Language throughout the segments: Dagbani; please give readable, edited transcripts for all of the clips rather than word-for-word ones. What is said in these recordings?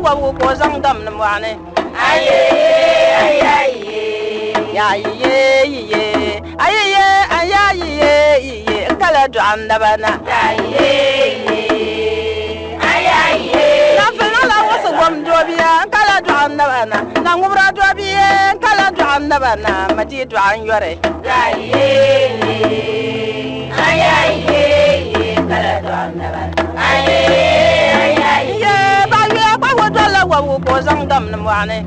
wɔbigu ka o zaŋ damdi mɔɣu ni. Yaayiye yiye ayiye ayaayiye yiye n kala dɔɣi n naba na. Nanfili niŋla wuɣisi gom doobiya n kala dɔɣi n naba na. Na ŋubira doobiya n kala dɔɣi n naba na ma dii dɔɣi n yɔri. N-ye baɣa yuya kpahigu dolila wɔbigu ka o zaŋ damdi mɔɣu ni.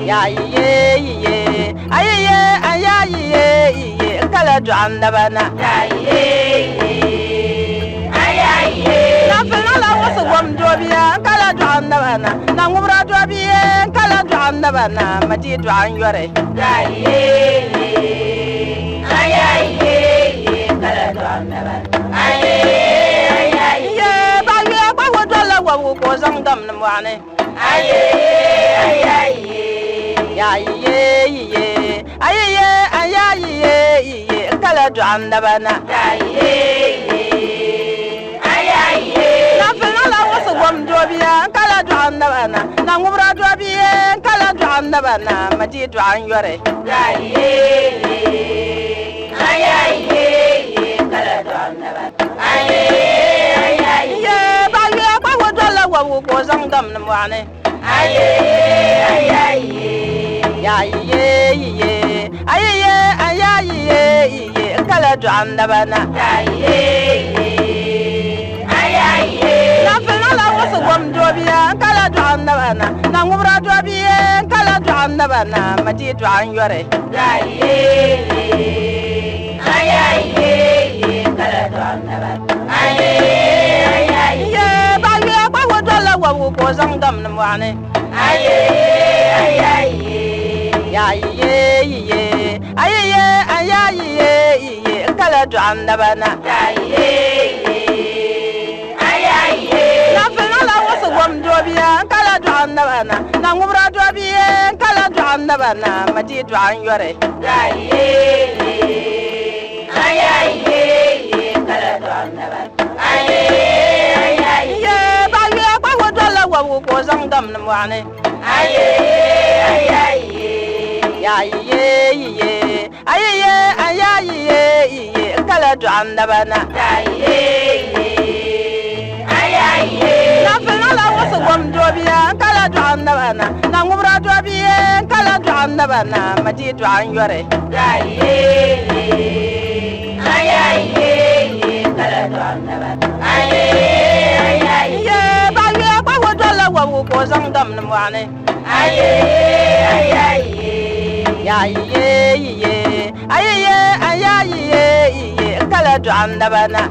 Yaayiye yiye ayiye ayaayiye yiye n kala dɔɣi n naba na. Nanfili niŋla wuɣisi gom doobiya n kala dɔɣi n naba na. Na ŋubira doobiya n kala dɔɣi n naba na ma dii dɔɣi n yɔri. N-ye baɣa yuya kpahigu dolila wɔbigu ka o zaŋ damdi mɔɣu ni. Yaayiye yiye ayiye ayaayiye yiye n kala dɔɣi n naba na. Nanfili niŋla wuɣisi gom doobiya n kala dɔɣi n naba na. Na ŋubira doobiya n kala dɔɣi n naba na ma dii dɔɣi n yɔri. N-ye baɣa yuya kpahigu dolila wɔbigu ka o zaŋ damdi mɔɣu ni. Yaayiye yiye ayiye ayaayiye yiye n kala dɔɣi n naba na. Nanfili niŋla wuɣisi gom doobiya n kala dɔɣi n naba na. Na ŋubira doobiya n kala dɔɣi n naba na ma dii dɔɣi n yɔri. N-ye baɣa yuya kpahigu dolila wɔbigu ka o zaŋ damdi mɔɣu ni. Yaayiye yiye ayiye ayaayiye yiye n kala dɔɣi n naba na. Nanfili niŋla wuɣisi gom doobiya n kala dɔɣi n naba na. Na ŋubira doobiya n kala dɔɣi n naba na ma dii dɔɣi n yɔri. N-ye baɣa yuya kpahigu dolila wɔbigu ka o zaŋ damdi mɔɣu ni. Yaayiye yiye ayiye ayaayiye yiye n kala dɔɣi n naba na. Nanfili niŋla wuɣisi gom doobiya n kala dɔɣi n naba na. Na ŋubira doobiya n kala dɔɣi n naba na ma dii dɔɣi n yɔri. N-ye baɣa yuya kpahigu dolila wɔbigu ka o zaŋ damdi mɔɣu ni. Yaayiye yiye ayiye ayaayiye yiye n kala dɔɣi n naba na. Nanfili niŋla wuɣisi gom doobiya n kala dɔɣi n naba na. Na ŋubira doobiya n kala dɔɣi n naba na ma dii dɔɣi n yɔri. N-ye baɣa yuya kpahigu dolila wɔbigu ka o zaŋ damdi mɔɣu ni. Yaayiye yiye ayiye ayaayiye yiye n kala dɔɣi n naba na.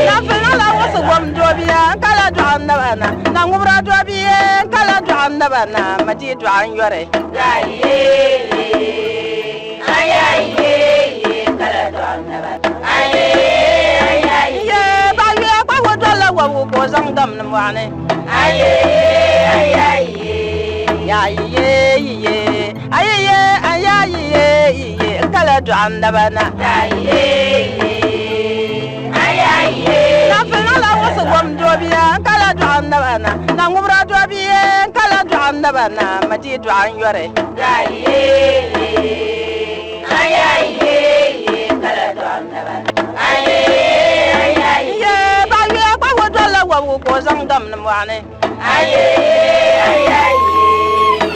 Nanfili niŋla wuɣisi gom doobiya n kala dɔɣi n naba na. Na ŋubira doobiya n kala dɔɣi n naba na ma dii dɔɣi n yɔri. N-ye baɣa yuya kpahigu dolila wɔbigu ka o zaŋ damdi mɔɣu ni.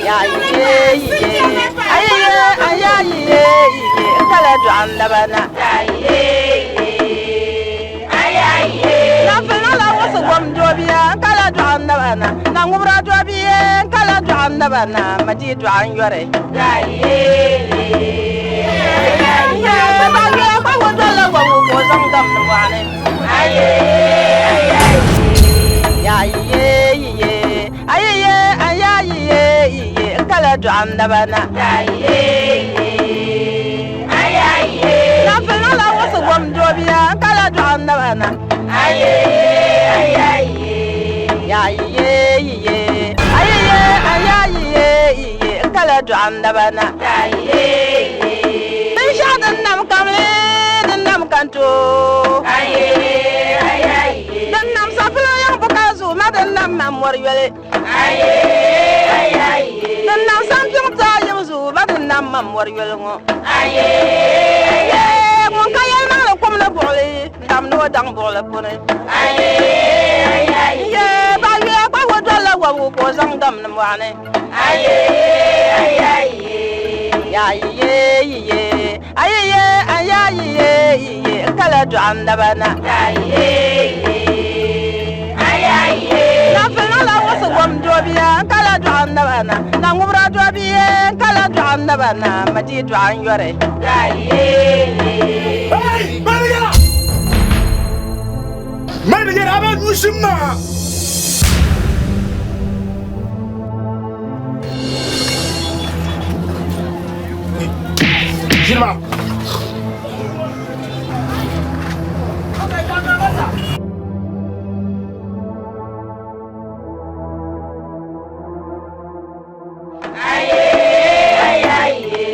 Yaayiye yiye ayiye ayaayiye yiye n kala dɔɣi n naba na. Nanfili niŋla wuɣisi gom doobiya n kala dɔɣi n naba na. Na ŋubira doobiya n kala dɔɣi n naba na ma dii dɔɣi n yɔri. N-ye baɣa yuya kpahigu dolila wɔbigu ka o zaŋ damdi mɔɣu ni. Yaayiye yiye ayiye ayaayiye yiye n kala dɔɣi n naba na. Nanfili niŋla wuɣisi gom doobiya n kala dɔɣi n naba na. Yaayiye yiye ayiye ayaayiye yiye n kala dɔɣi n naba na. Binshɛɣu din nam kamli din nam kamli. kanto. Din nam sapilo yiŋ buka zuɣu ma din nam mam mɔri yoli. Din nam sampiŋ taa yibu zuɣu ma din nam mam mɔri yoli ŋɔ. Ŋun ka yɛlimaŋli kum ni buɣili n-dam ni o daŋ buɣili puni. Baɣa yuya kpahi o dolila wɔbigu ka o zaŋ dam ni mɔɣu ni. Yaayiye ayiye ayaayiye iye n kala dɔɣi n naba na. Nanfili niŋla wuɣisi gom doobiya n kala dɔɣi n naba na. Na ŋubira doobiya n kala dɔɣi n naba na ma dii dɔɣi n yɔri. Hey, Mali yɛra! Mali yɛra a bɛ nyushim maa. Ʒini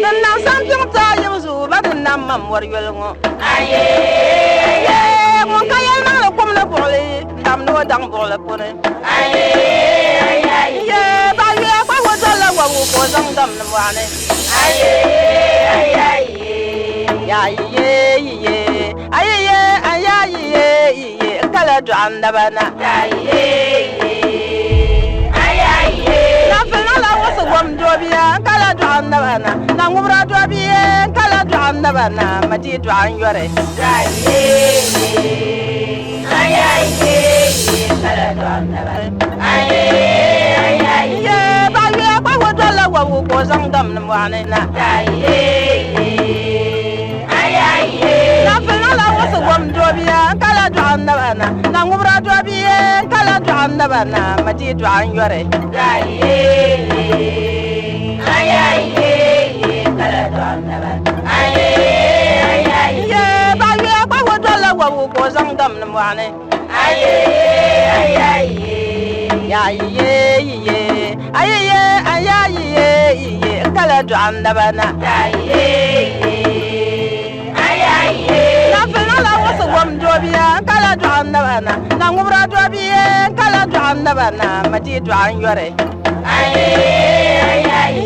Din nam sampiŋ taa yibu zuɣu ba din nam mam mɔri yoli ŋɔ. Ŋun ka yɛlimaŋli kum ni buɣili n-dam ni o daŋ buɣili puni. Baɣa yuya kpahi o dolila wɔbigu ka o zaŋ dam ni mɔɣu ni. Yaayiye yiye ayiye ayaayiye iye n kala dɔɣi n naba na. Nanfili niŋla wuɣisi gom doobiya n kala dɔɣi n naba na. Na ŋubira doobiya n kala dɔɣi n naba na ma dii dɔɣi n yɔri. Ye baɣa yuya kpahi o dolila wɔbigu ka o zaŋ dam ni mɔɣu ni na. Nanfili niŋla wuɣisi gom doobiya n kala dɔɣi n naba na. Na ŋubira doobiya n kala dɔɣi n naba na ma dii dɔɣi n yɔri. Ye baɣa yuya kpahi o dolila wɔbigu ka o zaŋ dam ni mɔɣu ni. Yaayiye yiye ayiye ayaayiye iye n kala dɔɣi n naba na. Nanfili niŋla wuɣisi gom doobiya n kala dɔɣi n naba na. Na ŋubira doobiya n kala dɔɣi n naba na ma dii dɔɣi n yɔri.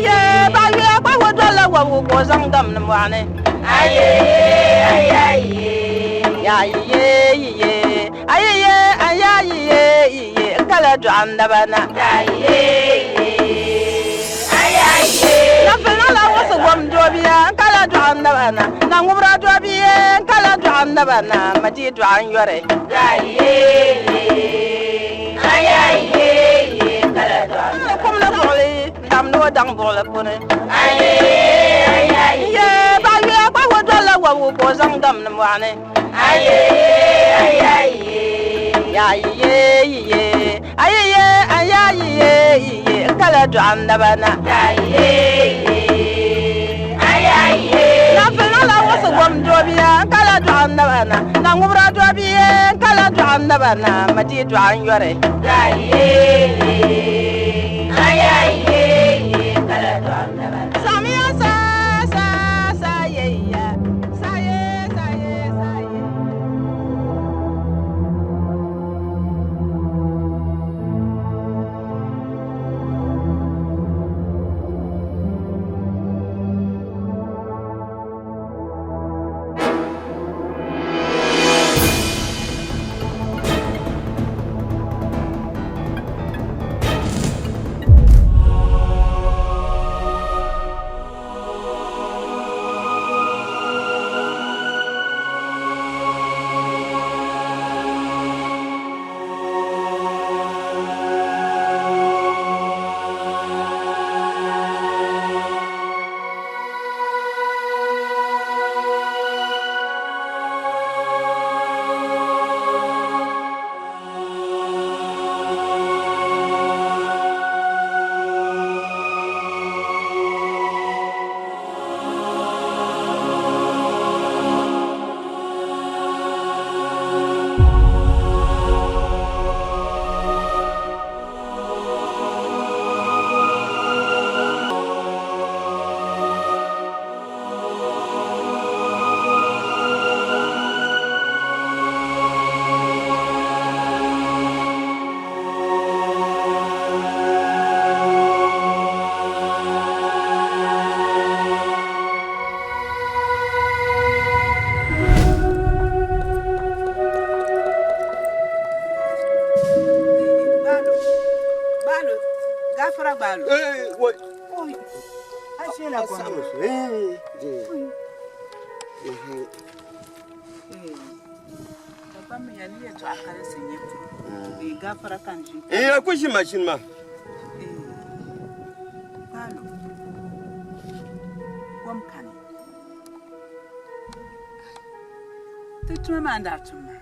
Ye baɣa yuya kpahi o dolila wɔbigu ka o zaŋ dam ni mɔɣu ni. Yaayiye yiye ayiye ayaayiye iye n kala dɔɣi n naba na. Nanfili niŋla wuɣisi gom doobiya n kala dɔɣi n naba na. Na ŋubira doobiya n kala dɔɣi n naba na ma dii dɔɣi n yɔri. Kum ni buɣili n-dam ni o daŋ buɣili puni. Ye baɣa yuya kpahi o dolila wɔbigu ka o zaŋ dam ni mɔɣu ni. Yaayiye yiye ayiye ayaayiye iye n kala dɔɣi n naba na. Nanfili niŋla wuɣisi gom doobiya n kala dɔɣi n naba na. Na ŋubira doobiya n kala dɔɣi n naba na ma dii dɔɣi n yɔri. Samiya sa sa sa ye ya sa ye sa ye sa ye. Eh, a ku ʒi mashini maa. Kom kani. Ti tuma maa n-daa tum maa.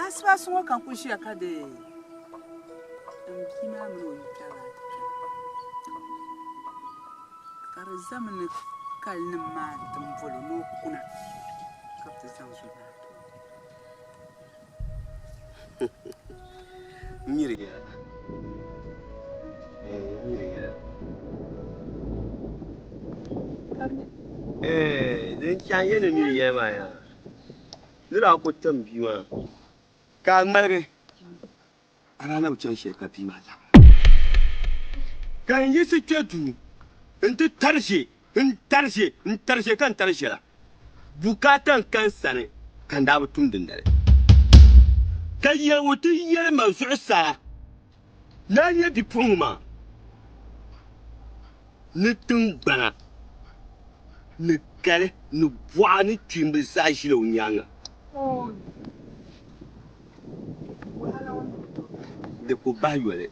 Asibaasi ŋɔ ka n kuli ʒiya ka di n bia maa mini o yikpɛri maa ti kpɛna ka di zami ni kalinima maa ti boli o ni o kuna ka bɛ ti zaŋ zuli maa ti o. Miri ya. Miri ya. Din chaŋ yɛli ni miri ya maa yaa. Ni daa ku tim bia maa ka a ŋmaligi a daa na bi chaŋ shɛli ka bia maa labina. Ka n yiɣisi kpe duu nti tarisi n-tarisi n-tarisi ka n tarisi la, bukaata n-ka n sani ka n daa bi tum dindali. Ka Yawɛ ti yɛli ma zuɣusaa ni a nya bipuɣiŋ maa ni tiŋgbana ni kali ni bɔɣa ni kpiimba zaa ʒila o nyaaŋa. Di ku bahi yoli.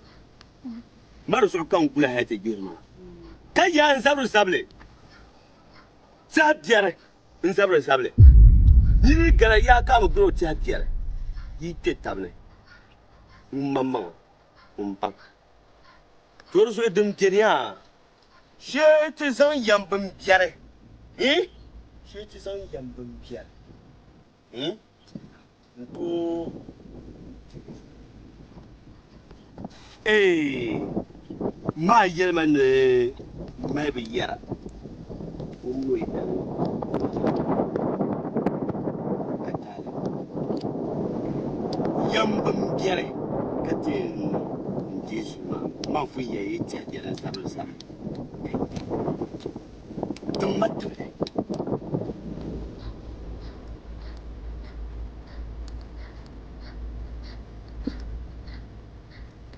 Ma di zuɣu ka n guli hal ti gbihiri maa, ka yaa n zabiri zabili tɛha biɛri n zabiri zabili. Yi ni gala yaa ka a bi gari o tɛha biɛri, yi kpe tab ni ŋun maŋmaŋa ŋun baŋ. To di zuɣu din beni yaa shee ti zaŋ yɛm bimbiɛri, shee ti zaŋ yɛm bimbiɛri n-tooi maa yɛli ma ni mali bi yɛra o ni o yidana ka taali yɛm bimbiɛri ka ti yɛn niŋ n-deei zuli maa man pun yɛli yi tɛhi biɛla zabili zabili tim ma tibili.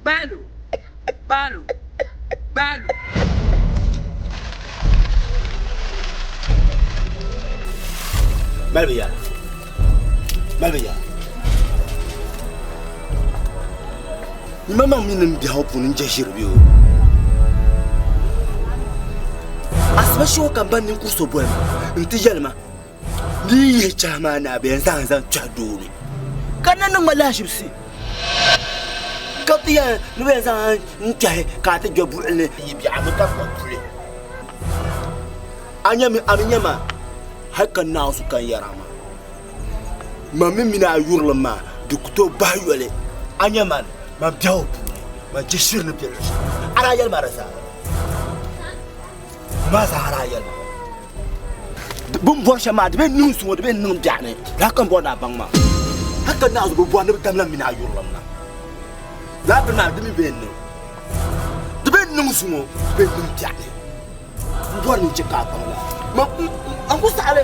Balo! Balo! Balo! Mali bi yɛra. Mali bi yɛra. Nyimamaŋ mi ni m biɛhigu puuni n je ʒiri bɛ o. Asiba shɛŋa ka m ba ninkuri so boli ma nti yɛli ma ni yi yihi chahi maa ni a bɛ yɛn zaŋ zaŋ kpɛhi doo ni ka na niŋ ma lahaʒibisi ka ti yɛli ni bɛ yɛn zaŋ n kpɛhi ka a ti kpɛ buɣili ni. Yi biɛɣu mi ka kpa puli. A nya mi a mi nya ma hali ka naanzu ka n yɛra maa. Man mi mini a yurilim maa di ku tooi bahi yoli. A nya man, man biɛhigu puuni, man je shiri ni be luɣ shɛli. A daa yɛli ma di zaa. Di maa zaa a daa yɛli ma. Bɛ ni bɔri shɛm maa, di bee niŋ suŋ o, di bee niŋ biɛɣu ni. Lala ka m bɔri ni a baŋ maa. Hal ka naanzu bi bɔri ni bɛ tamla m mini a yurilim maa. Lala bini maa di mi bee niŋ. Di bee niŋ suŋ o, di bee niŋ biɛɣu ni. M bɔri ni n chɛ ka a baŋ lala. Man n ku saɣi li.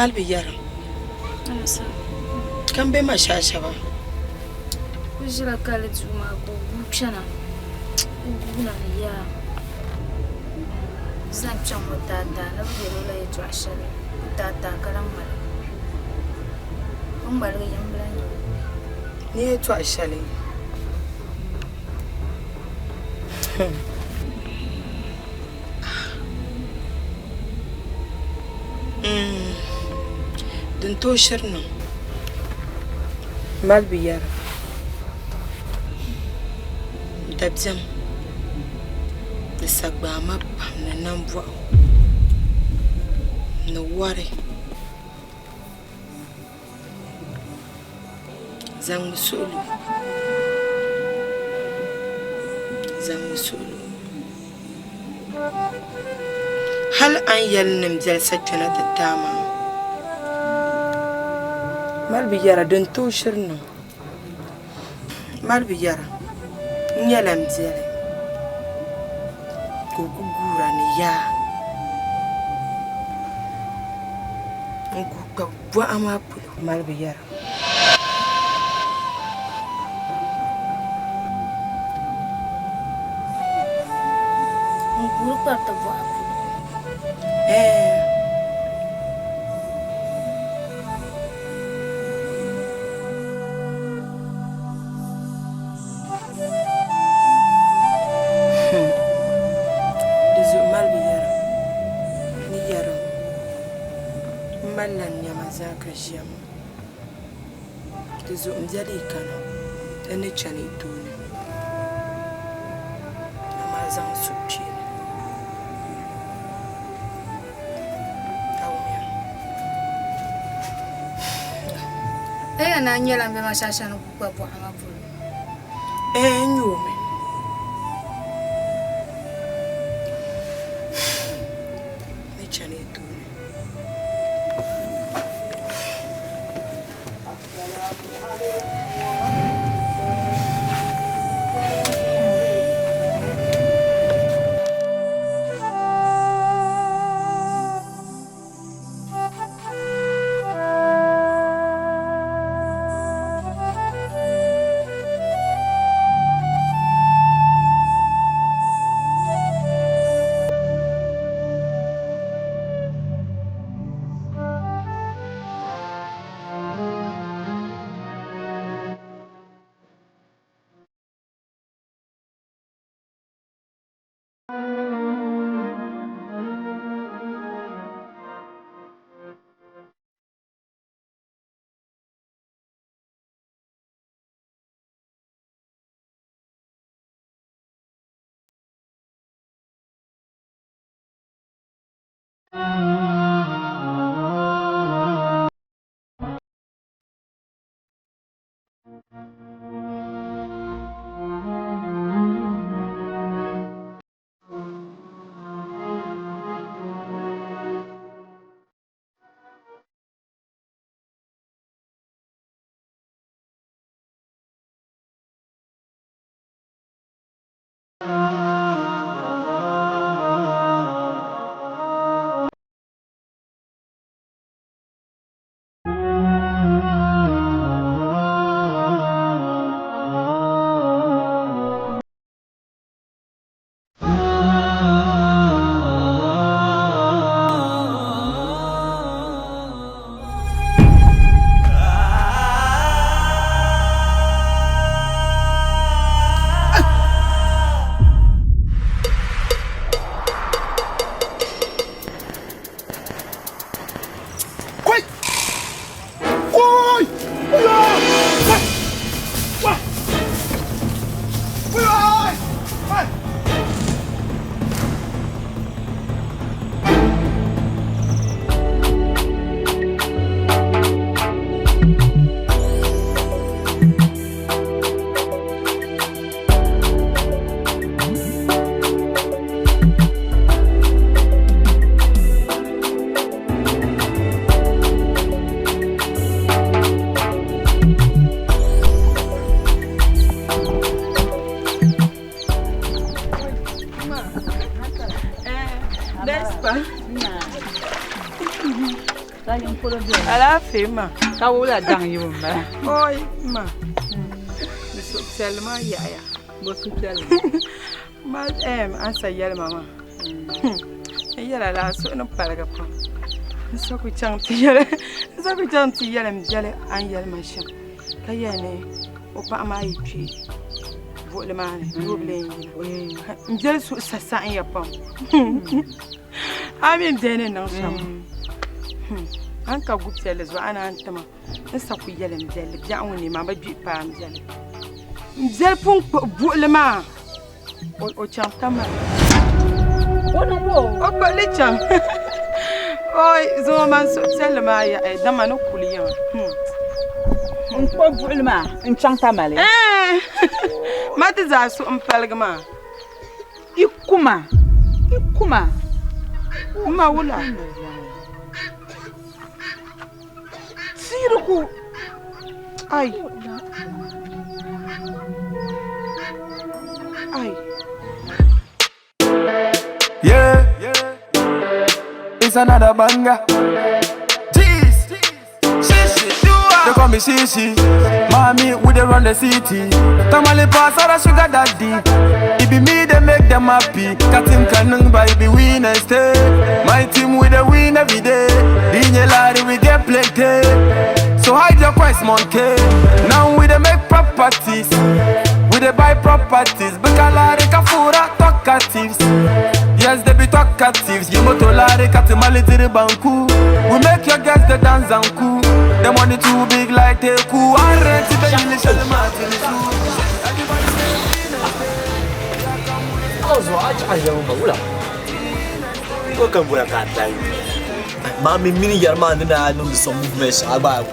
Mali bi yɛrim. Ka m be ma shaashaba. O ʒila kali duu maa ka o guui kpɛna. O guuna ni yaa zaŋ kpɛŋ o taataa ni bɛ yɛl o la yɛtɔɣ shɛli o taataa ka lan ŋmaligi. O ni ŋmaligi yim bila nya o. Ni yɛtɔɣ shɛli. Din tooi shiri niŋ mali bi yɛra dabiɛm ni sagbaama pam ni nambɔɣu ni wari zaŋmi suɣilo zaŋmi suɣilo Hal a ni yɛli ni m biɛli sa kpɛna ti taai maa, mali bi yɛra din tooi shiri niŋ. Mali bi yɛra n nyɛla m biɛli ka o ku guura ni yaa n-guhi kpabi bɔɣa maa polo. Mali bi yɛra. N guuri kpariti bɔɣa polo. Ɛɛh. Di zuɣu mali bi yɛra ni yɛrim m malila n nɛma zaa ka ʒiya maa. Di zuɣu m biɛla yi kana n ni chani yi tooni, amaa zaŋ n suhukpeeni Awumiya. Eya naa nyɛla m be ma shɛli shɛli ni ku kpa bɔɣa maa polo. Ɛɛ n nya o mi. N ni chani yi tooni. Koi! Koi! Kuya! Wah! Wah! Kuya! Wah! Alaafee ma. Ka wula daŋ yibu m-bala? Oi ma, di suhupiɛlli maa yaɣiya. Bo suhupiɛlli? Ma ɛɛm a ni sa yɛli ma maa, n yɛla la a suhu ni paligi pam. N sa ku chaŋ ti yɛli n sa ku chaŋ ti yɛli m biɛli a ni yɛli ma shɛm ka yɛli ni o paɣa maa yi kpe buɣili maa ni ni o bi lee yina. M biɛli suhu sa saɣimya pam. A mi n biɛli ni niŋ shɛm a ni ka gu piɛlli zuɣu a naan tima n sa ku yɛli m biɛli biɛɣu ŋɔ ni maa bi gbihi paai m biɛli m biɛli pun kpuɣi buɣili maa o chaŋ tamali o kpuɣi li chaŋ oi zuŋɔ man suhupiɛlli maa yaɣi dama ni kuli yiŋa n kpuɣi buɣili maa n chaŋ tamali ma ti zaa suhu n paligi maa Ikuma, ikuma. Ma wula? Tiirigu. Ai. Ai. Yeah, it's another banger. Jeez, they call me Shishi. Mommy, we dey run the city. Tamale pass out a sugar daddy. It be me they make them happy. Katim kanung by be win and stay. My team we dey win every day. Dinye lari we get plenty. So hide your quest, monkey. Now we dey make properties. We dey buy properties. Bukalari kafura talkatives. Yes, they be talkatives. Yimotolari katimali tiri banku. We make your guests the dance and cool. The money too big like Teku. I rent it, the Ko kan bɔra k'a ta ye. Maa min mini yɛri maa ni na niŋdi some movements a gba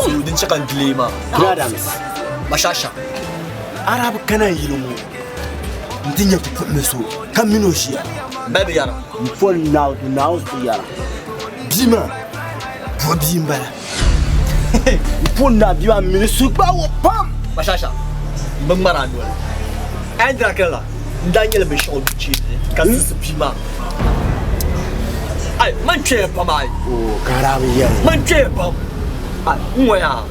so din chɛ ka n delay maa. Adams. Bashasha. Arabu kana yili ŋɔ n ti nyɛ pupuɣimi so ka mini o ʒiya. Bɛɛ bi yɛra. N foli naawuni ti yɛra. Bia maa buɣi bia n bala. N pun na bia maa mini so gbaai o pam. Bashasha. N bi ŋmari a noli. A yɛn dira kali la n daa nyɛla binshɛɣu du cheeni ka sisi bia maa. Ai man kpɛya pam ai. Oo ka Arabu yɛli. Man kpɛya pam. Ai n ŋɔ yaa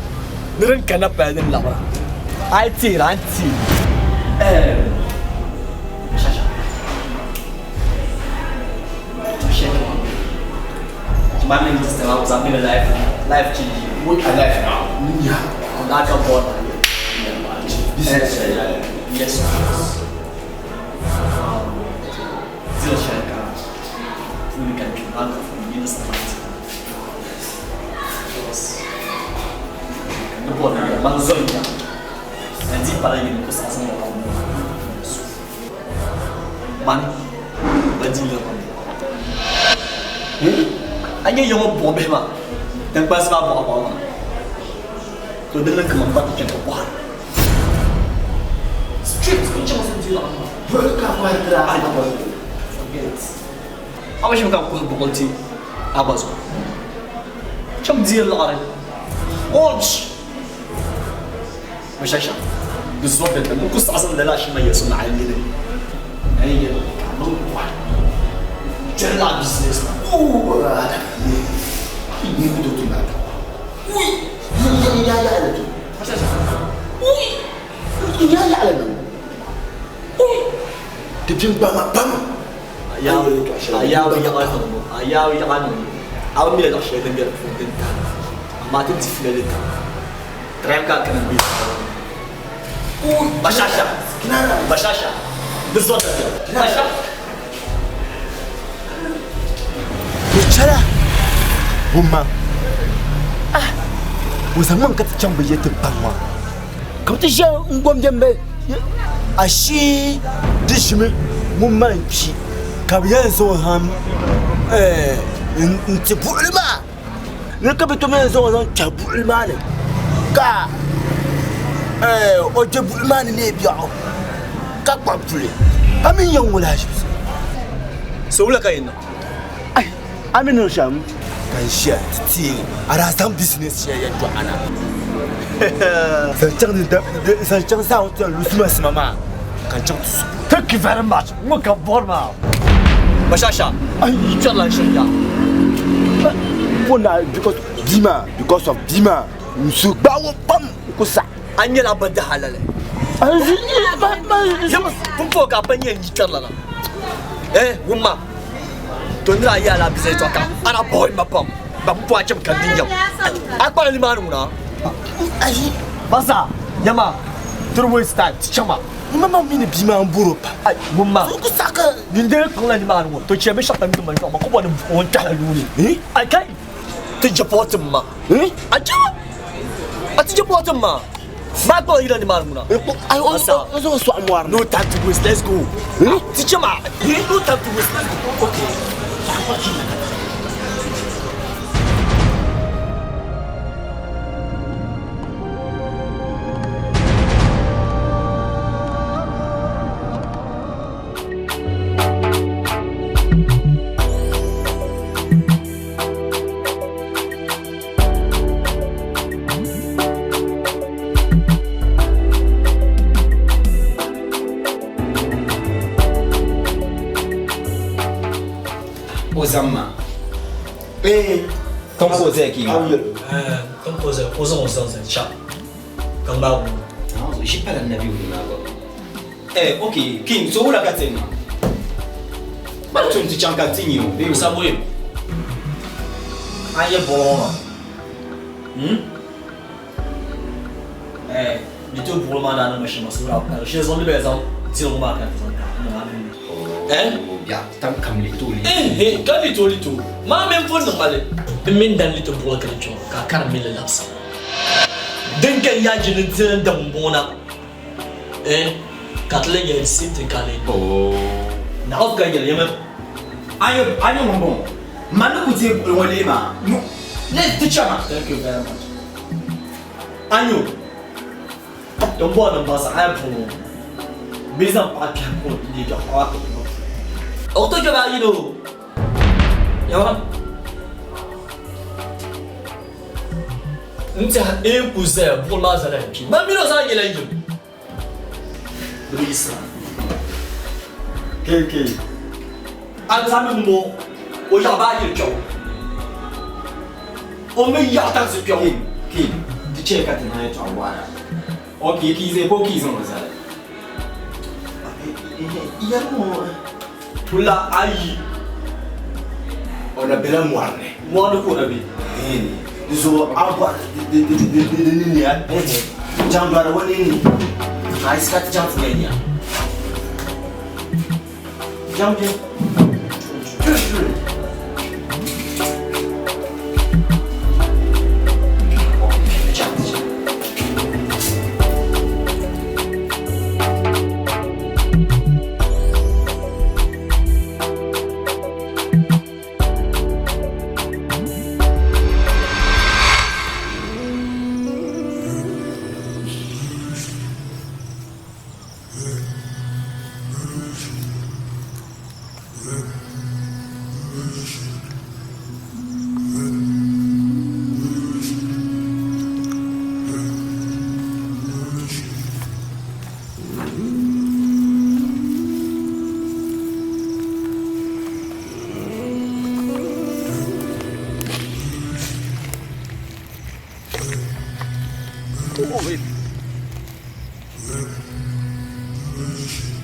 ni din kanna pali din labira. A yi teeri a ni teei. Ɛɛm Bashasha. Man niŋ system a kusa been life life change. What a life now. Yeah. That can born. Business. Yes. Zil shaka. Funi kan bank of minister. Yes. No born man zonya. Ndi pala yin ko sa sa na. Man ba di le ko. A nyɛ yɔŋɔ buɣi bihi maa tinkpansi maa buɣa buɣa maa to di niŋ kaman ba ti chɛni bɔhiri straight n chaŋ so di laɣim maa forget a ba shɛm ka kuhi buɣili ti a ba zuɣu chaŋ di laɣiri watch bashasha di zuɣu din n ku saɣasi lala shɛm ma yɛli so naɣa yili ayi yɛli ka niŋ bɔhi jɛrila business ma. Oh, ni ku to tuma ui ya ya ya to ui ya ya la ui ti pin ba ma pam ayaw ayaw yaɣa niŋ ayaw yaɣa niŋ aw mi la shɛli din bɛ di puuni din ta amma ti di filali ta tram ka kana bi ui bashasha bashasha di zuɣu da basha Ni chɛla ŋun ah o zaŋ man ka ti chaŋ bi yɛ ti baŋ maa ka bi ti ʒɛ n gom jɛmbe a shii di ʒimi ŋun maa n kpi ka bi yɛn zaŋ o ham n ti buɣuli maa ni ka bi tom yɛn zaŋ o zaŋ kpɛhi buɣuli maa ni ka o je buɣuli maa ni neei biɛɣu ka kpabi puli a mi yɛn ŋula ashibiti. So wula ka yɛn niŋ? Ai a mi niŋ shɛm ka n ʒiya ti teegi a daa zaŋ business shɛli yɛn dɔɣi na zaŋ chaŋ saa ti yɛn lu sima sima maa ka n chaŋ ti su. Thank you very much. Ŋɔ ka bɔri maa. Bashasha, yi kpɛrila n shiri yaa. bo na because bia maa because of bia maa n su gbaagi o pam n ku saɣi. A nyɛla bɛ dahalali. Pumpɔŋɔ ka a pa nyɛ n yikpɛrilana. Eh, wumma, to nira a yi ala bisa yɛtɔɣa ka a na bɔhi ma pam, ba pumpɔŋɔ a chɛmi ka n di yɛm. A kpala nimaani ŋuna? Masa, nyama, ti di waste time, ti chama. N ma mi ni bia maa n bɔr o pam. Ai, wumma, N ku saɣi ka. Nyin dee kpaŋla nimaani ŋɔ, to chɛ binshɛɣu kam ti mali kpaŋ ma, ka bɔri ni o ni kpɛhila nuu ni. Ai kai, ti je pɔɔtim ma. A chama, a ti je pɔɔtim ma. Maa kpaŋ yila nimaani ŋuna. Masa, o zaŋ sɔɣi mɔri ni. No time to waste, let's go. Ti chama, no time to waste, let's go. Okay. O zaŋ ma. Eh. Tɔŋ ka o zaya ki maa. Tɔŋ ka o zaya, o zaŋ o zaŋ zali chaŋ ka ŋmaagi o nuu. Ʒi pala nabi wuli maa gba. Eh, ok, King, so wula ka ti niŋ? Kpari tum ti chaŋ ka ti nya o bee? Samuel, a yɛ bɔŋɔ maa, Eh, di tooi buɣili maa daa niŋ ma shɛm maa, so daa pali shɛli zuɣu ni bɛ zaŋ dirigu maa ka ti zaŋ ka niŋ a mini. Eh? Biɛɣu tam kam lito lito. Eh, ka lito lito. Maa mini pun niŋ ma li. N mini dan lito buɣili ka di kpɛŋɔ ka a karim mini li labisi. Din ka n yaa jini n ti n daŋ m-bɔŋɔ na. Eh, ka ti lee yɛli same thing ka lee. Oh. Naɣifu ka yɛli yɛmi. A nyɛ ŋun bɔŋɔ. Man ni ku deei buɣili ŋɔ lihi maa. Ne ti chama. Thank you very much. Anyo, din bɔri ni baŋsi a yi puuni bɛ zaŋ paɣa kpɛhi ko n-leei ka paɣa maa kpɛhi ba. O ku tooi kpɛbi a yini o. Yawa. N tɛha n ku zaya buɣili maa zala n kpi. Man mini o zaa nyɛla yim. Di bi yiɣisira. KK. Alizanda ŋun bɔŋɔ, o yaɣi baa yili kpɛbu. O mi yaɣi tarisi kpɛbu. KK, di chɛya ka ti niŋ yɛtɔɣa waɣila. Ok, ka yi zaya ka o ka yi zaŋ o zali. Yɛli ŋɔ. Tula ayi. O na bela mɔri ni. Mɔri ni ka o na be. Di zuɣu a bɔri di ni niya chaŋ dɔri o ninni. A yi ka ti chaŋ ti nya nya. Chaŋ kpe.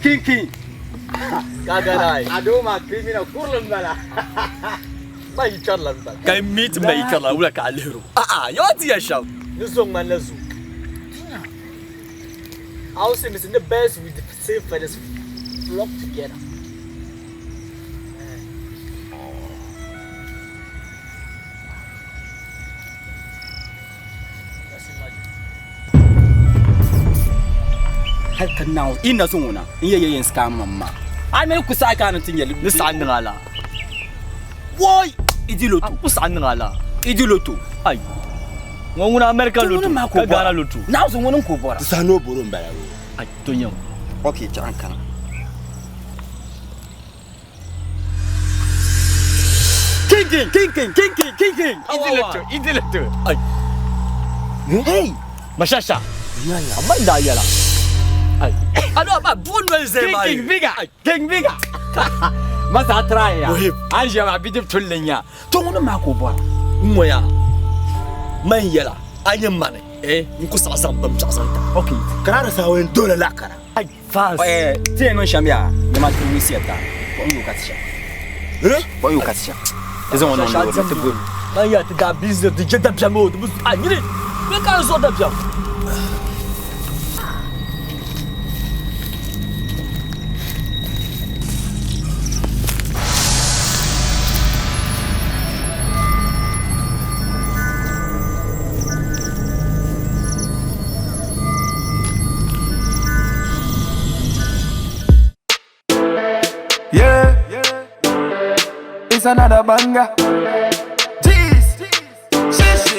King King. Kaganai. Adoma criminal kurlin bala. Ba yi karlan bala. Kai meet mai karlan wula ka alhero. A'a, yawa ti ya sham. Ni zo man na zo. I also miss the birds with the same feathers flock together. Hal ka naawuni yi na zaŋ o na n yɛ yɛn scam mam maa. A mi ku saɣi ka a ni ti nyɛ li. Ni saɣi niŋ a la. Woi! Idi loto. A ku saɣi niŋ a la. Idi loto. Ai. Ŋɔ ŋuna America loto ka Ghana loto. Naawuni ŋuni n ku bɔra. Di saha ni o bɔro n bala o. Ai to nyam. Ok, chaɣ n kana. King King, King King, King King, King King. Idi loto, Idi loto. Ai. Hey! Mashasha. Amma da yɛla. Ai. Ado ba buɣu noli zaya maa King King Bigger, King Bigger. Masa try ya. Muhim. An ʒiya maa bidib tulli nya. To ŋuni maa ka o bɔra. N ŋɔ yaa man yɛla a nyɛ mani eh n ku saɣi zaŋ bin biɛɣu zaŋ ti a. Okay. Ka di saha yɛn doola laɣa kara. Ai fast. Eh ti yɛn niŋ shɛm yaa nyama ti wulisiya ta buɣim yooi ka ti shɛm. Eh? Buɣim yooi ka ti shɛm. Ti zaŋ o niŋ loori ni ti boli. Man yaa ti daa business di je dabiɛm o di bi a nyini bɛ ka di zuɣu dabiɛm. Yeah, it's another banger. Jeez, shishi,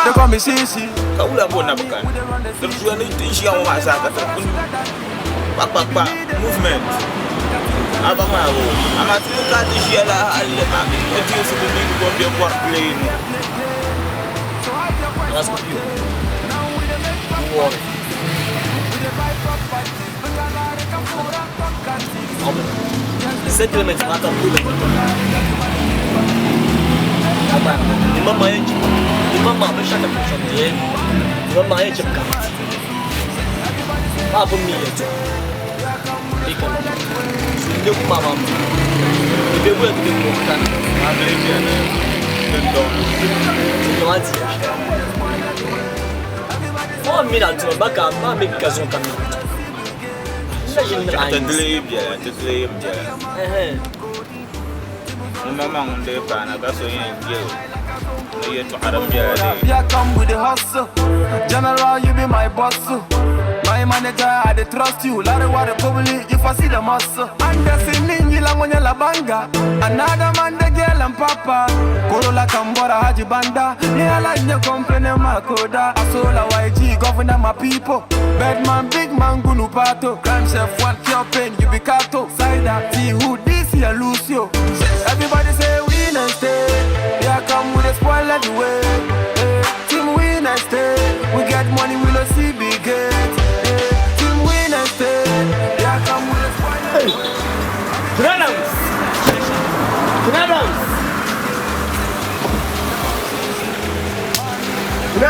they call me shishi. Ka wula bo na bi kani di zuya ni ti ʒiya ŋɔ maa zaa ka ti kuli kpakpakpa movement a ba maa o amaa ti ni ka ti ʒiya la hali maa o teesi bi mini bɔn bɛ bɔri play ni. Settlement maa ka bɛ Imam maa yɛn chɛ imam maa binshɛɣu ka shɛm deei imam maa yɛn chɛ ka maa bi mi yɛltɔɣa bee ka so n ku maa maa di bɛ wula di bɛ ŋɔ ka maa di maa mi na tuma ba ka maa mi ka zuŋ ka mi Ti dili yi biɛla ti dili yi biɛla ŋun ma maa ŋun dee paana ka so yɛn je o ni yɛltɔɣa din biɛla dee. Yeah, come with the hustle. General, you be my boss. My manager, I dey trust you. Larry, what the public, you for see the muscle. Anderson, ninji la ngonya la banga. Another man, the girl and papa. Korola Kambora, Haji Banda. Ni ala nye complain makoda. Asola YG, governor my people. Bedman, big man, gunu pato. Crime chef, one cure pain, you be kato. Cider, T, who this here, Lucio. Everybody say win and stay. Yeah, come with a spoil everywhere. Eh, Team win and stay. We get money, we no see big gate. Eh, Team win and stay. Yeah, come with a spoil everywhere. Adams! Adams!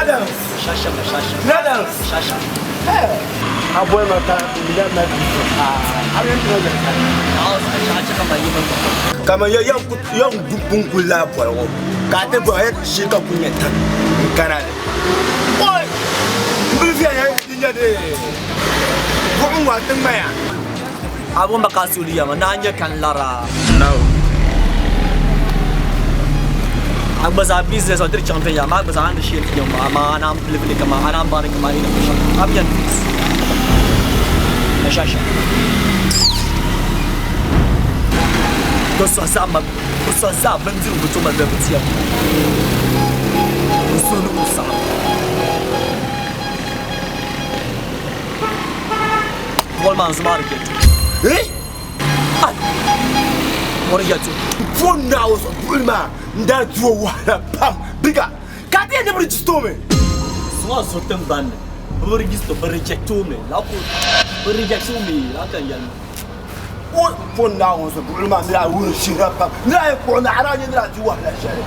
Adams! Shasha shasha. Adams! Shasha. Hey! Aboy mata bila na ah abin tuno da kama ya yan yan gumbun la bɔlgɔ ka te bɔ ya shi ka kun nyɛ tan n kana de oi n bili fiya ya nya de buɣum wa ti ŋmaya Abun ba kasuli yama na nya kan lara. No. Agba za business o dir champion ya ma agba za an shi yam ma ma ana am plevli kama ana am bani kama ina kusha. Ab yan fix. Shasha. To so za ma so za bindirigu ku tuma da bitiya. So ni ku sa. Wal man zumar ke. Eh? Ai. Mori ya tu. Fo na o so bulma nda tuo wala pam biga ka te ne bri stome. Swa so tem ban. Bu register bu reject me. La ko bu reject me la kan yan. O fo na o so bulma nda wuro shira pam. Nda ko na ara ni nda tuo wala shari.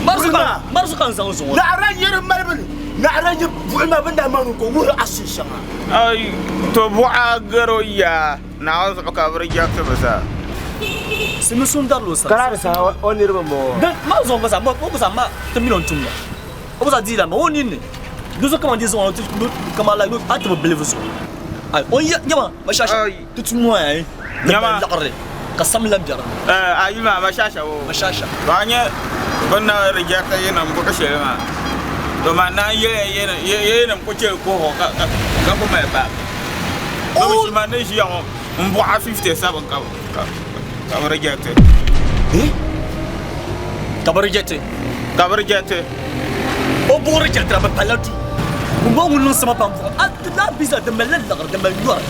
Marzukan marzukan zan zo. Na ara yere malbul. Na ara ni bulma banda manu ko wuro ashi shanga. Ai to bu'a garo ya na zuɣu ka bi reject bi sa. Simi sun dar lo sa. Karar sa o nirba mo. Dan ma zo ba sa ma ko sa ma te million tum la. O ba sa di la ma o ni ne. Nous comment dire on comment la a te believe so. Ai on ya nyama ma shasha. Tu tu mo ai. Nyama. La ka sam lam jara. Eh ayi ma ma shasha wo. Ma shasha. Ba nya ban na reject yana mu ko shele ma. To ma na ye ye ye ye ko che ko ho ka ka ko mai ba. Oh ma ne shi ya n bu'a 57 ka ka bi reject. Eh? Ka bi reject. Ka bi reject. O bo reject ba palatu. Mo ŋun niŋ sama pam a la bisa di mali liɣiri di mali yɔri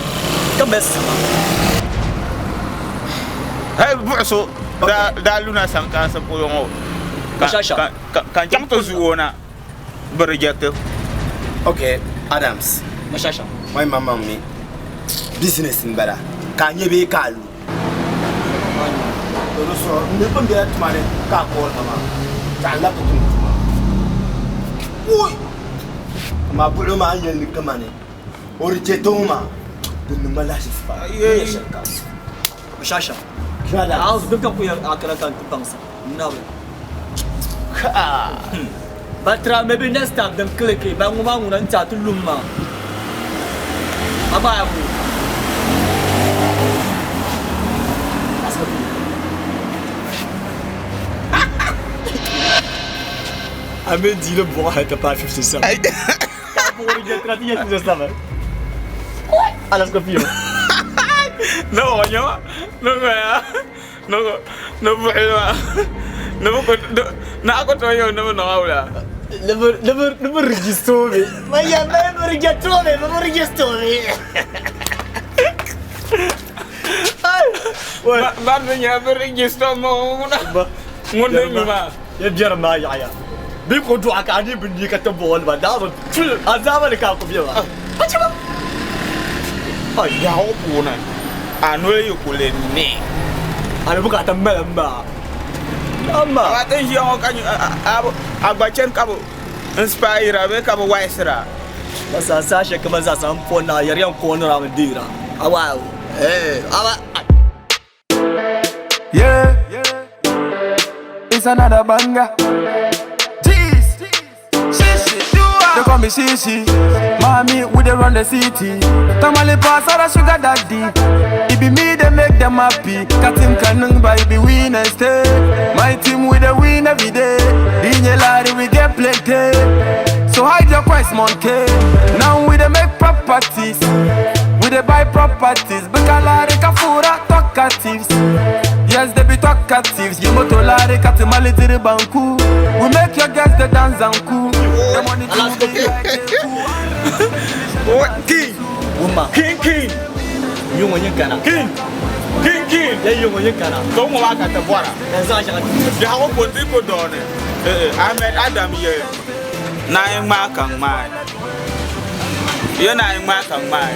ka mali sama. Hey buɣuso daa daa luna sankansi polo ŋɔ. Ka ka n chaŋ ti zuo na bi reject. Okay, Adams. Mashasha. Wai mama mi business n bala ka nyɛ bee ka lu. To so ne bin bɛla tuma ni ka call mama. Zaɣ labi tum tuma. Wui! Amaa buɣili maa yɛli ni kamani o di chɛ too maa, di niŋ ma lahiʒibu pam. N nya shɛli kam. Bishasha. Brothers. House bin ka ku yɛli a kana ka n ti baŋsi. Nabi. But try maybe next time din click ba ŋɔ maa ŋuna n ti a ti lum maa. A gba ya ku. A mi diili buɣa hali ti paai 57. Ka buɣuri je tira ti nyɛ 57. Alaska fiyo. No, nyama. No, ya. No, no buɣili maa. No, ko na ko to yo no no awla. Ni bi register mi. Ma ya ma bi register mi, ma bi register mi. Ba bi nya bi register mo nguna. Ngunda nyuma. Ya biɛri maa yaɣaya. Bɛ ko dɔɣi ka a ni bi ni ka ti buɣili ba daa bi tuli azaaba ni ka a ku bɛ ba. A chɛ ba. Yaɣu puuni a noli yi kuli ne. A ni bukaata mali m ba. Amma. A ti ʒiya ŋɔ ka a gba chani ka bi inspire bee ka bi waisira. Masa saha shɛli kamani zaasa n po naa yɛri yɛn koonira mi deera. Awa eh awa. Yeah, it's another banger. Jeez, shishi, they call me Shishi. Mommy, we dey run the city. Tamale pass out a sugar daddy. It be me they make them happy. Katim kanung it be win and stay. My team we dey win every day. Dinye lari we get plenty. So hide your quest, monkey. Now we dey make properties. We dey buy properties. Bukalari kafura talkatives. Yes, they be talkatives. Yimotolari katimali tiri banku. We make your girls the dance and cool. The money to be like What king? Wuma. King king. Yungo nyin kana. King. King king. Ya yungo nyin kana. To ŋɔ maa ka ti bɔra. Yanzu a shaka. Biɛhigu ko ti ko dɔɔni. Ahmed Adam ye naai ŋmaa ka ŋmaai. Ye naai ŋmaa ka ŋmaai.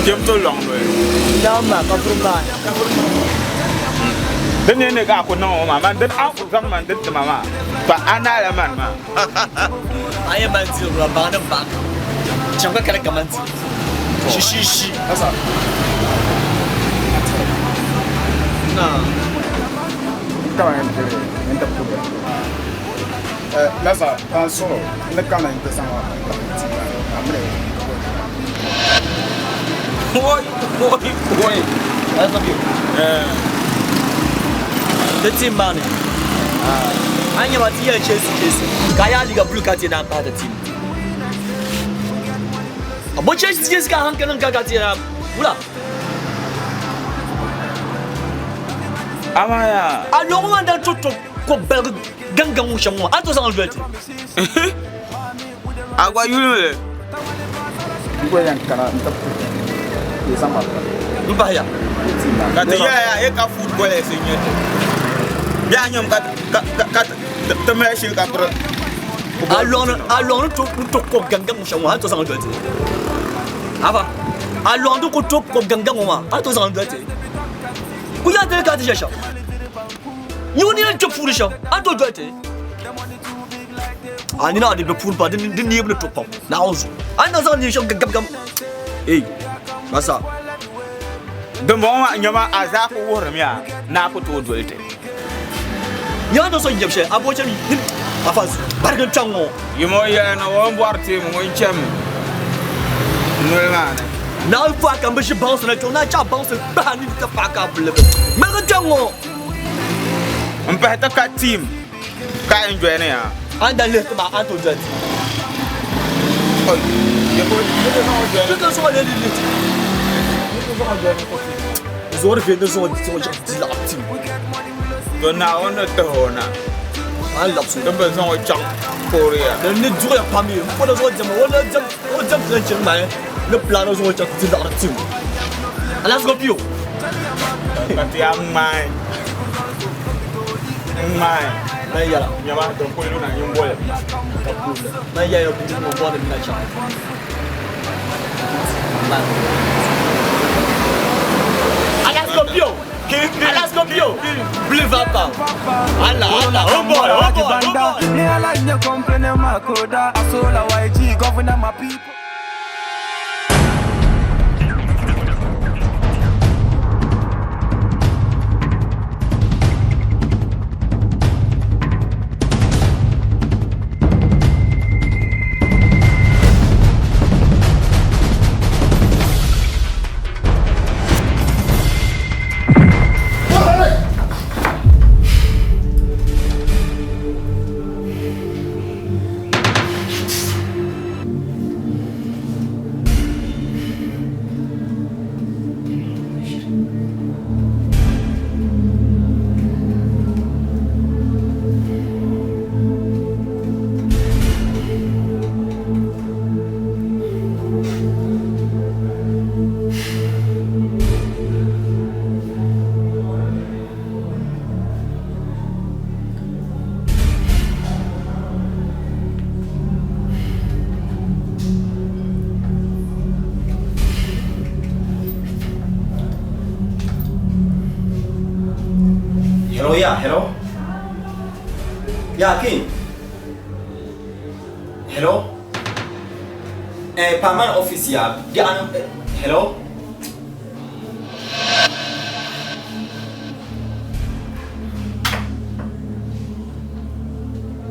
Kem to lɔŋ noli. Dama ka furu maa. Din ne ne ka ku niŋ o maa man din an ku zaŋ man din tima maa pa a naala man maa. A ye man diri la baŋ ni baŋ. Chaŋ ka kari kaman ti. Shi shi shi. Asa. Na. Kama en tere, en ta kuda. Lasa, tan so, ne kana en pesa wa ti amre. Oi, oi, oi. That's okay. The team man. An yaba ti yɛn Chelsea Chelsea. Ka ya liga blue ka ti na pa the team. Abo Chelsea Chelsea ka hankalin ka ka ti na wula. Ama ya. A lɔgɔ man dan to to ko bɛlgi gangan ŋun shɛm ŋɔ a to zaŋ doli ti. A gba yuli mi le. Ngo yan kana en ta kuda. Ye sama. N pahi ya. Ka ti yɛya ye ka football ɛsi nyɛ ti. Biɛhi nyɛm ka ka ka ti mali shili ka piri. A lɔgɔ ni to to ko gangan ŋun shɛm ŋɔ a to zaŋ doli ti. Aba a lɔgɔ ni ko to ko gangan ŋɔ maa a to zaŋ doli ti. Ku yaa dali ka ti shɛ shɛm. Nyɛ ni yɛn to puuni shɛm a to doli ti. A nina a di bɛ puuni pa di neebu ni to pam Naawuni zuɣu. A ni na zaŋ neen shɛm gam gam. Ei masa. Dimbɔŋɔ maa nyɛma a zaa ku wuhirimi ya ni a ku tooi doli ti. Nyɛla do so yɛm shɛli a bo chɛmi afa barigi n kpɛŋ ŋɔ. Yimo yɛli ni o ni bɔri teemi ŋun chɛmi noli maa ni. Naawuni paɣa ka n bi ʒi baŋsi na kpɛŋ naa chaɣ baŋsi gbahi ni ka paɣa ka a bi libi. Ŋmaligi kpɛŋ ŋɔ. N pahi ti ka team ka enjoy ni ya. A ni daa lihi ti maa a ni tooi doli ti. Oi, ye ko ye ko zaŋ o doli. Ti ka zuɣu lee lihi ti. Zuɣuri viɛn di zuɣu zuɣu di laɣim team. To Naawuni ni tihi o na. A ni labisi o. Din bi zaŋ o chaŋ Korea. Din ni duɣiya pam ye, n kpɔna zuɣu diɛma, o na diɛm, o diɛm ti lan chani maa ni plan o zuɣu chaŋ ti laɣiri team. Alaafee ka o. Ka ti yaa ŋmaai. Ŋmaai. Man yɛla. Nyɛma din kuli luna nyin boli. Ka puuni. Man yɛla bindirigu ŋɔ bɔri ni na chaŋ. Alaafee ka o. Alaafee ka o. Liverpool. Allah, Allah, oh boy, oh boy, oh boy. Me I like you complaining my coda. Sola YG, governor my people. Hello, yeah, hello. Yeah, King. Hello. Eh, Paman office ya. Di ano? Eh, hello.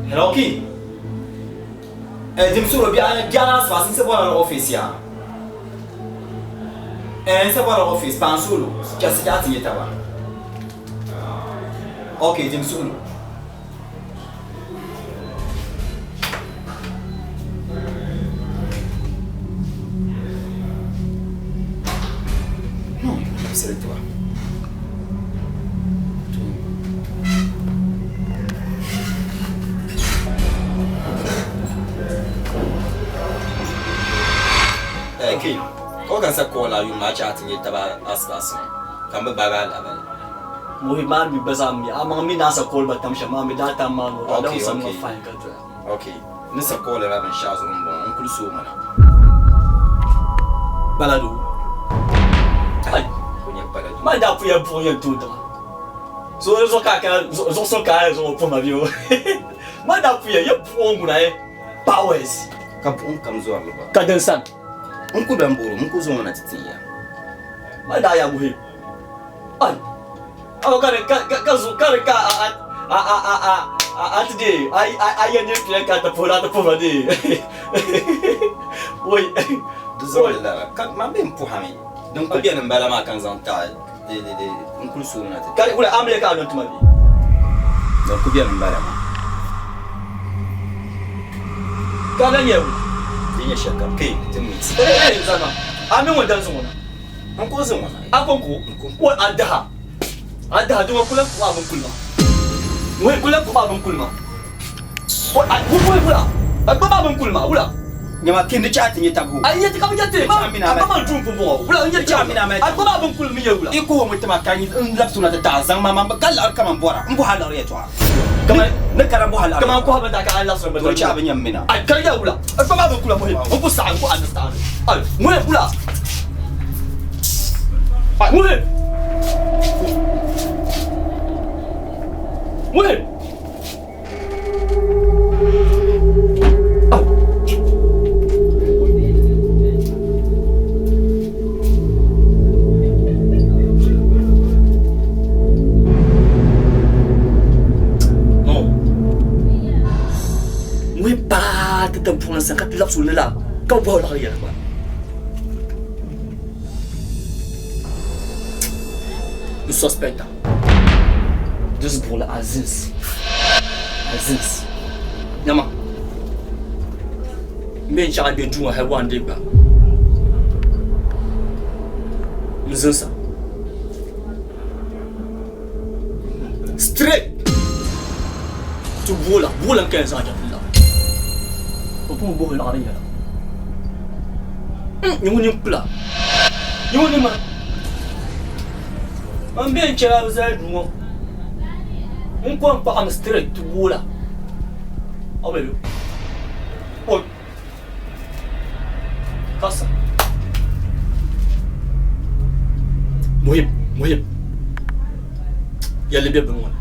Hello, King. Eh, dim suro bi ana di ana aspas nse bora office ya. Eh, nse bora office pansulu. Kasi jati yetaba. Okay, dim suro. No, absolutely. King, ko kan sa kola yu ma chat ni taba aspas kan ba baga la ba. Muhi man mi bazam mi amang mi nasa call ba tam shama mi data man o da Okay, sam okay. fine ka to. Okay, ni sa kola la ban sha zo bon on kul so mana. Balado. Ai, Ko nya balado. ma da pu ya pu ya tu da. So zo ka ka zo so ka zo pu ma bi o. Ma da pu ya ya pu on guna e powers. Ka bu on kam zo ba. Ka den san. On ku ban boro mun ku zo mana titin ya. Ma da ya muhi. Ai. Awo ka ka ka zo ka ka a a a a a a a today ai ai ai ya ne pi ka ta pu la ta pu ma di. Oi. Du zo la ka ma ben pu hami. Don ku biyan bala ma kan zan ta de de de on kul so mana titin. Ka wala amle ka don tuma bi. Don ku biyan bala ma. Ka ga yewu. Din ya shakka kai tin mi. Eh eh zama. Amin wadan zuwa. On ko zo mana. Akon ko wa adaha. Adaha duma kula ko abun kulma. Wai kula ko abun kulma. Wa ku ku kula. Ba ba abun kulma wula. Nyama kin di chat ni tabu. Ai yati kam yati. Cha mina Ba ma dun ko bo. Wula yati Cha mina ma. Ba ba abun kulmi ye wula. Iko mutuma kan yi in lafsu na ta zan ma ma kal ar kaman bora. In bu halar ya to. Kama ne karan bu halar. Kama ko ha ba ka Allah subhanahu To ci abin yammina. Ai kar ya wula. Ba ba abun kulma mo. Ko sa ko understand. Ai mu wula. Ai mu. Mu. No. Mwe ba te tem pour l'instant quand l'absolu là. Quand vous la rien quoi. Le suspect. This ball Aziz. Aziz. Nyama. Mbe ncha be du ha wan de ba. Mzinsa. Straight. Tu bola, bola 15 ans là. O bu bo la rien là. Nyungu ni pla. Nyungu ni ma. Mbe ncha za du ngo. N ko n paɣami straight tu bola. Aw bɛ Oi. Kasa. Muhim, muhim. Yɛlli be bini ŋɔ ni.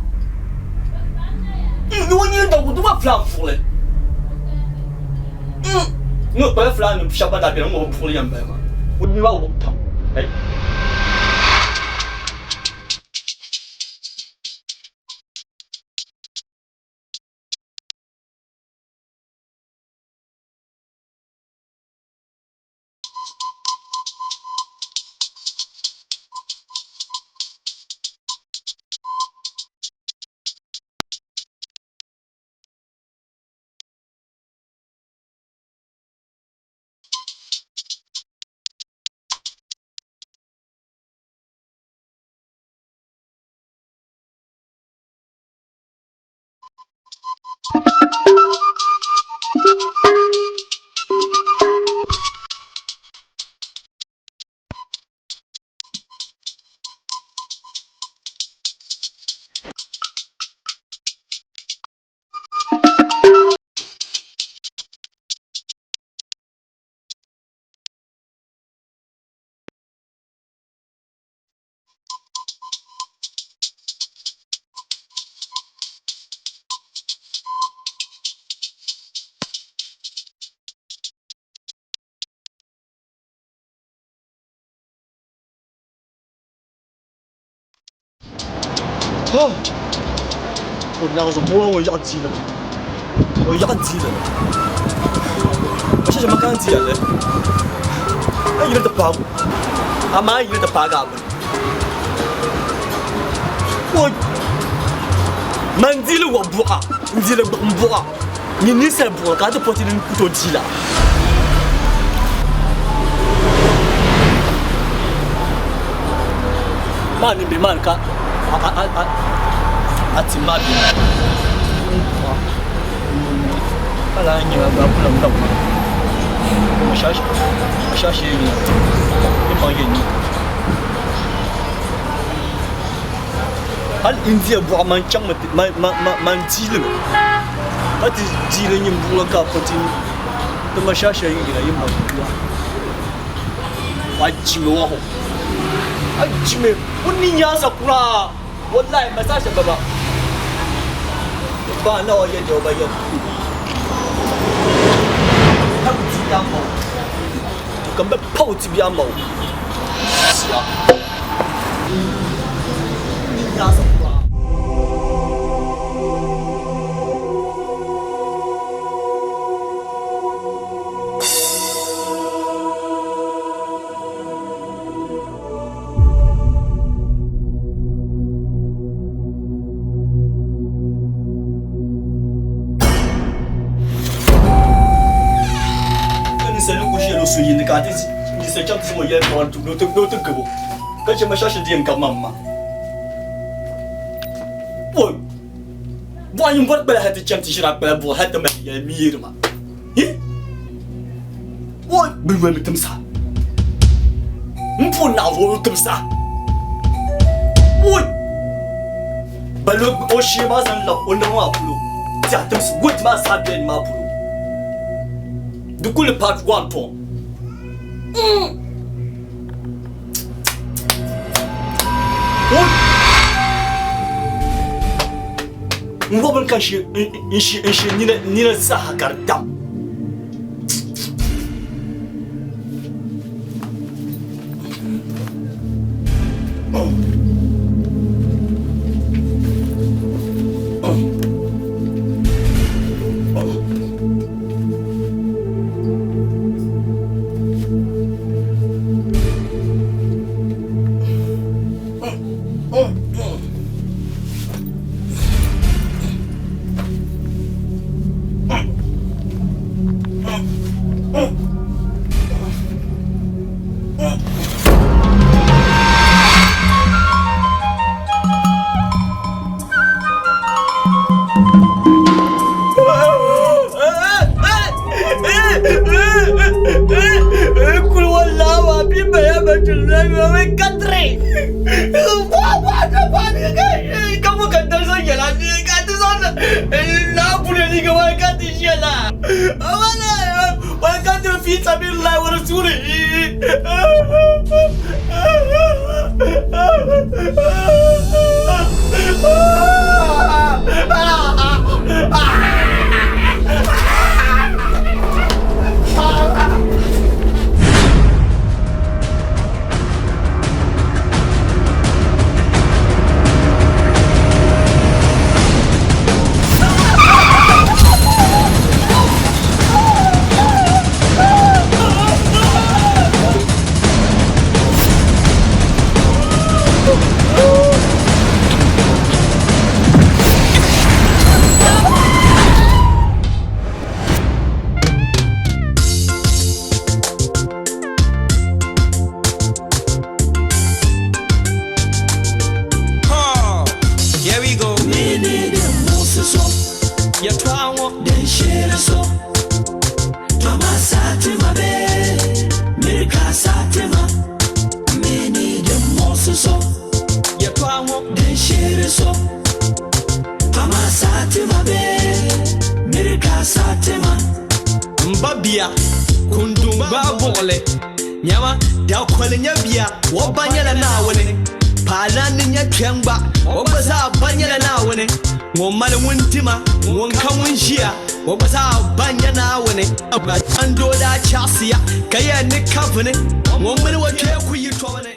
N o nyini dagu di ma filan puɣili. N ni o kpala filan nim shɛba ban daa beni n ŋɔ bi puɣili yɛn bala maa. O nini maa wuɣi pam. Hey. O naɣ zuɣu buɣa ŋɔ yaɣi diili mi. O yaɣi diili mi. O shɛshɛ ma kana ti yɛli a yili ti paagi o amaa a yili ti paagi a bini. O man diili wa buɣa n diili gbuɣim buɣa nyini ninsali buɣili ka a ti pɔti din ku tooi diila. Maa ni bɛ maa ka a ti maa bɛ ka lahi nyɛ ba kula n gabi ma shashi yɛ ni maŋ yɛ ni hali India buɣa man chaŋ man diilimi ka ti diili nyin buɣili ka pɔti ti ma shashi yi yina yi maŋ buɣa a jimi wa ho a jimi o ni nyaasa kura wallahi masasha baba ba na wa yɛ ba yɛ paw ti bi ama o kan bɛ paw ti bi ama o siya ni nyaasa kura. Ninsal ni ku ʒiɛl o suhuyini ka a ti ninsal chaŋ ti zaŋ o yɛli paɣa ni o ti gabo ka chɛ ma shashi di yɛn gabi ma m ma. Oi! Buɣa nyin bɔri kpala hal ti chaŋ ti ʒiri a kpala buɣa hal ti mali yɛli miiri ma. Hi! Oi! Bɛ yolimi timsa. M puhi naɣ zuɣu timsa. Oi! Balo o shee maa zaŋ lab o naba maa polo ti a timsi gooti maa zaa bela nimaa polo. Di kuli part 1 tɔm. N wɔbiri ka n she nina zaaha ka di dam. M ba bia, kundun gbaai buɣili. Nyama, dakoli nyɛ bia, o ba nyɛla Naawuni. Paɣalana ni nyɛ kpɛm gba, o gba zaa ba nyɛla Naawuni. Ŋun mali ŋun dima, ŋun ka ŋun ʒiya, o gba zaa ba nyɛ Naawuni. Andoo daa chaɣisiya ka yɛli ni kavuni ŋun mini o kpee ku yi tɔbu ni.